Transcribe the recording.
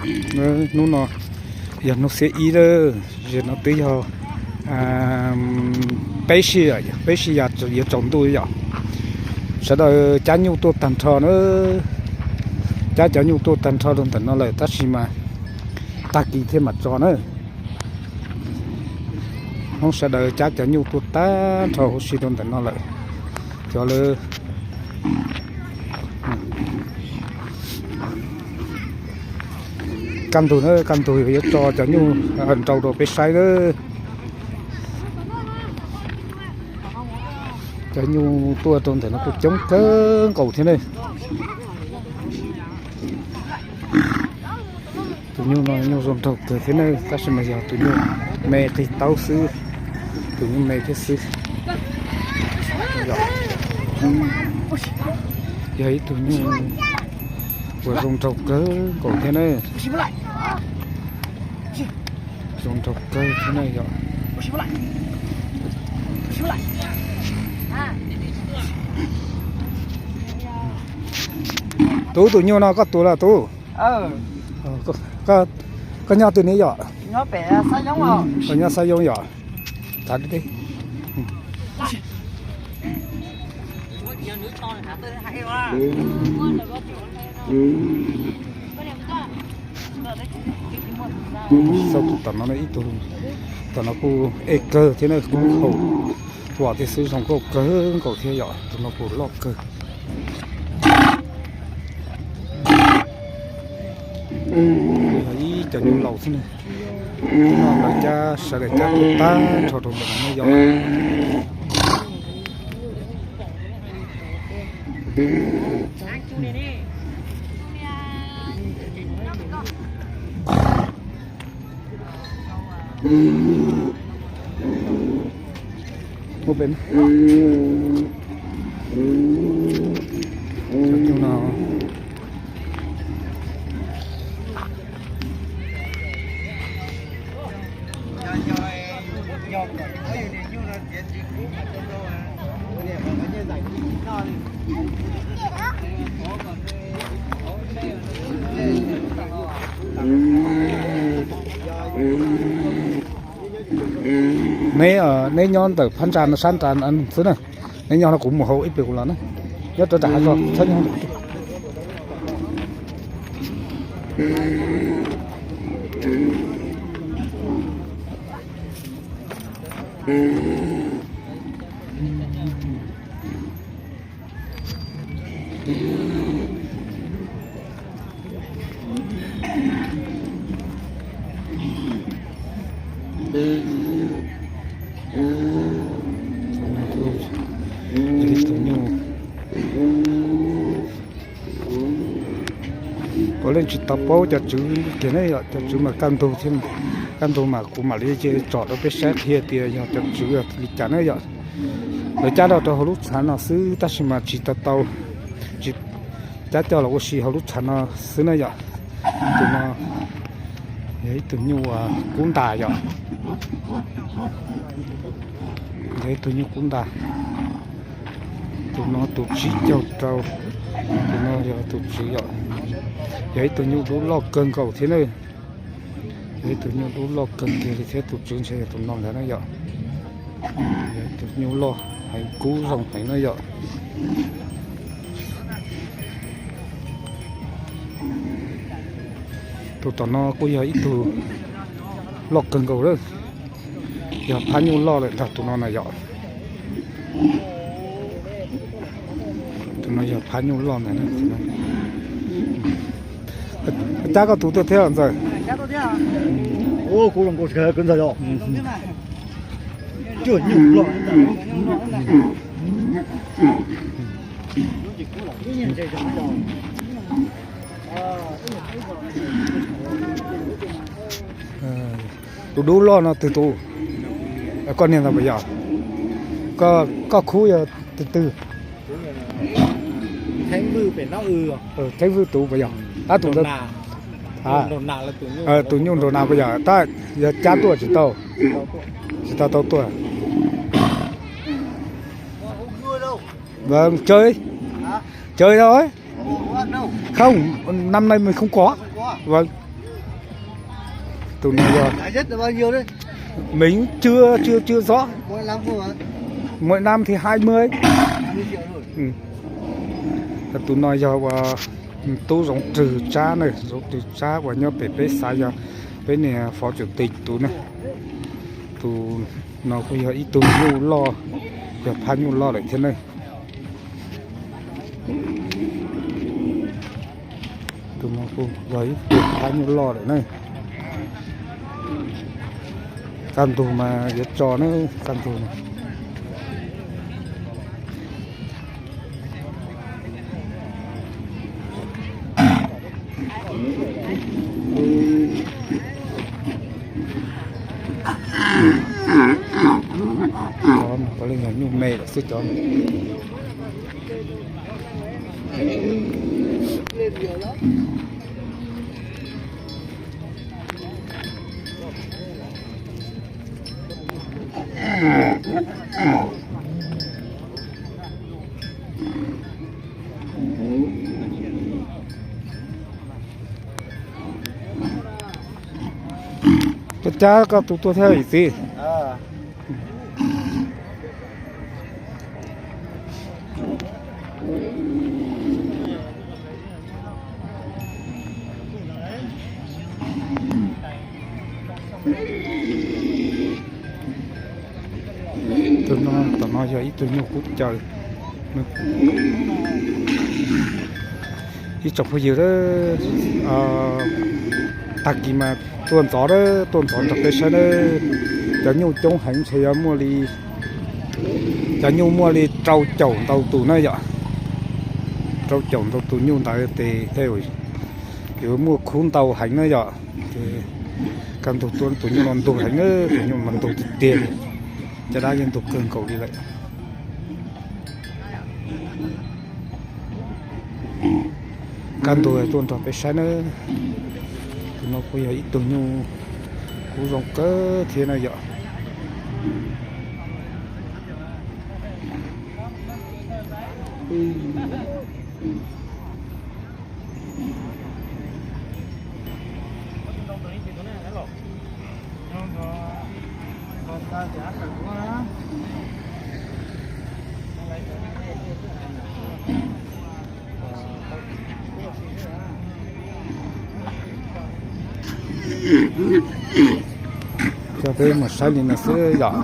Hnub no yog hnub xiab ib lawm, ze no twb yog peb sij, peb sij yuav tsaus ntuj yom. Sawv daws cab nyuj tuaj tag nrho na, cab cov nyuj tuaj tag nrho rau ntawm no lawm tab sis mas tag kis thiaj mam tso na. Hnub sawv daws cab cov nyuj tuaj tag nrho huv si rau ntawm no lawm. Cov lawv kaj ntug na, kaj ntug yuav tso cov nyuj nrau rau peb saib na. Cov nyuj tuaj rau ntawm no kuj coob kawg nkaus thiab ne. Tus nyuj no nyuj zoo nraug kawg thiab ne, tab sis mas yog tus nyuj me qig taub xwb, tus nyuj me thiab xwb. Yog ib tug nyuj uas zoo nraug kawg nkaus thiab na. Zoo nraug kawg thiab na yom. Tub, tus nyuj no koj tus los tub? Koj nyob twg ne yom? Koj nyob Xab Yoog yom? Xauj tus tom no ib tug, tom no kuj ej kawg thiab na, kuj haum huam thiab xwb, zoo nkauj kawg nkaus thiab yom, tus no kuj loj kawg. Yog ib cov nyuj laus xwb na. Hnub no lawv cab, sawv daws cab tuaj tag nrho rau ntawm no yom. Neb, neb nyob ntawm phab ntsa no sab nrad xwb na. Neb nyob no kuv mus hauv ib pliag kuv los na. Nyob rau nram hav zoov txhob nyob. Tus nyuj, kuv yeej tsis tau paub cov tswv kiag ne yom, cov tswv mas kaj ntug thiab, kaj ntug mas kuv mam li tsom rau peb saib qhia tias yog cov tswv li cas na yom. Lawv cab los rau hauv lub tshav no xwb tab sis mas tsis tau tau, tsis, cab coj los ua si hauv lub tshav no xwb na yom. Tus no yog ib tug nyuj kub ntas yom. Yog ib tug nyuj kub ntas. Tus no tus tsib caug rau. Tus no yog tus tswv yom. Yog ib tug nyuj dub loj kawg nkaus thiab na. Yog ib tug nyuj dub loj kawg kiag li thiab, tus tswv ntshe yog tus no ntag na yom. Yog ib tug nyuj loj heev, kub zoo heev na yom. Tus tom no kuj yog ib tug loj kawg nkaus lawm, yog phab nyuj loj lawm ntag tus no na yom. Tus no yog phab nyuj loj ntag. Cab koj tus tuaj thiab los ntxawm? Kuv zoo nkauj kawg ntxawg yom. Tus dub loj no twg tus? Koj niag ntawd puas yog? Koj khub yog tus twg? Theeb Vwj tus puas yog? Tab tus, tus nyuj nraug nas puas yog? Tab yog cab tuaj tsis tau, tsis tau tau tuaj. Vâng, chơi. Chơi thôi. Không, năm nay mình không có. Vâng. Tus no yog, mình chưa chưa chưa rõ. Mỗi năm thì hai mươi. Tus no yog ua Tub Zoov Rwg Tsab na, Zoov Rwg Tsab uas nyob pem peb xav yog peb niag phó chủ tịch tus na. Tus no kuj yog ib tug nyuj loj, yog phab nyuj loj lawm thiab na. Tus no kuj yog ib tug phab nyuj loj lawm na. Kaj ntug mas yuav tso na, kaj ntug. Cov no puav leej yog nyuj me lawm xwb cov no. Koj cab koj tus tuaj thiab yawm txiv. Tus no, tom no yog ib tug nyuj kub caw. Ib tsoom phooj ywg, tag kis mas tuaj ntxov, tuaj ntxov nrog peb saib na. Cov nyuj coob heev ntshe yuav muaj li, cov nyuj muaj li rau caum ntau tus na yom. Rau caum ntau tus nyuj ntawd ces tej yuav muaj khub ntau heev na yom. Ces kaj ntug tuaj tus nyuj no ntug heev na, tus nyuj mas ntug tiag tiag li. Caj dab yeej ntug kawg nkaus li lawm. Kaj ntug tuaj nrog peb saib na. Tus no kuj yog ib tug nyuj kub zoo kawg thiab na yom. Coj peb mus saib li no xwb yom.